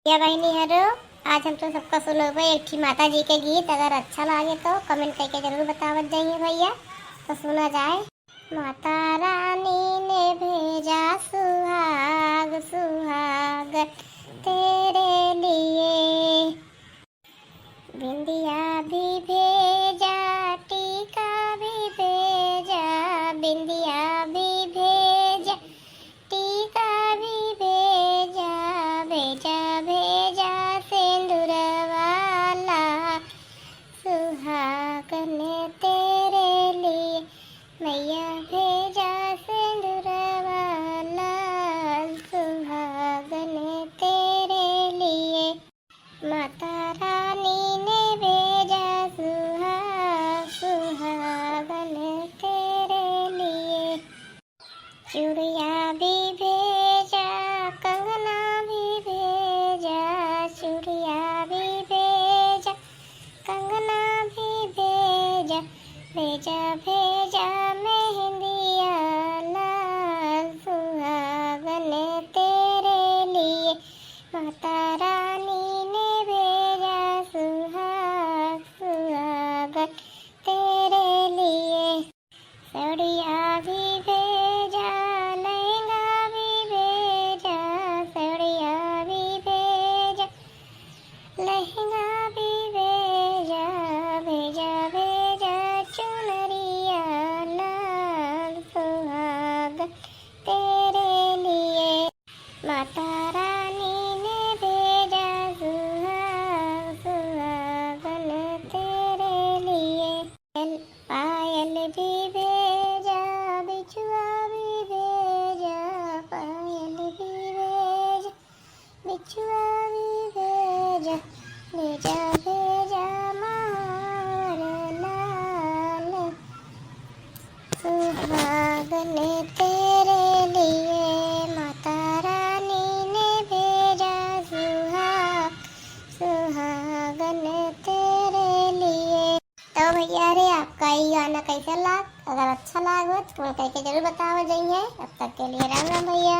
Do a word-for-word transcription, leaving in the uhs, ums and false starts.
या बहिनी हरो, आज हम तो सबका सुनोबे एक ठी माता जी के गीत। अगर अच्छा लागे तो comment करके जरूर बतावत जाइए भैया। तो सुना जाए। माता रानी ने भेजा सुहाग, सुहाग तेरे लिए। बिंदिया भी भेजा, टीका भी भेजा, बिंदिया भी भेजा, टीका भी भेजा, भेजा, भेजा सेंदुरवा लाल, सुहागन तेरे लिए। मैया भेजा सेंदुरवा लाल, सुहागन तेरे लिए। माता रानी ने भेजा सुहाग, सुहागन तेरे लिए। चूड़िया भी भेजा, कंगना भी भेजा, चूड़िया भी भेजा, कंगना भी भेजा, भेजा, भेजा मेहंदिया लाल, सुहागन तेरे लिए। माता रानी ने भेजा सुहाग, सुहागन तेरे लिए। साड़िया भी भेजा, लहंगा भी भेजा, साड़िया भी भेजा, लहंगा भी भेजा, भेजा, भेजा चुनरिया लाल, सुहाग तेरे लिए। माता रानी ने भेजा सुहाग, सुहागन तेरे लिए। पायल भी भेजा, बिछुआ भी भेजा, पायल भी भेजा, बिछुआ भी भेजा, भेजा, भेजा महावर लाल, सुहागन तेरे लिए। माता रानी ने भेजा सुहाग, सुहागन तेरे लिए। तो भैया रे, आपका ई गाना कैसा लाग? अगर अच्छा लाग हो तो comment करके जरूर बतावा जाइए। तब तक के लिए राम राम भैया।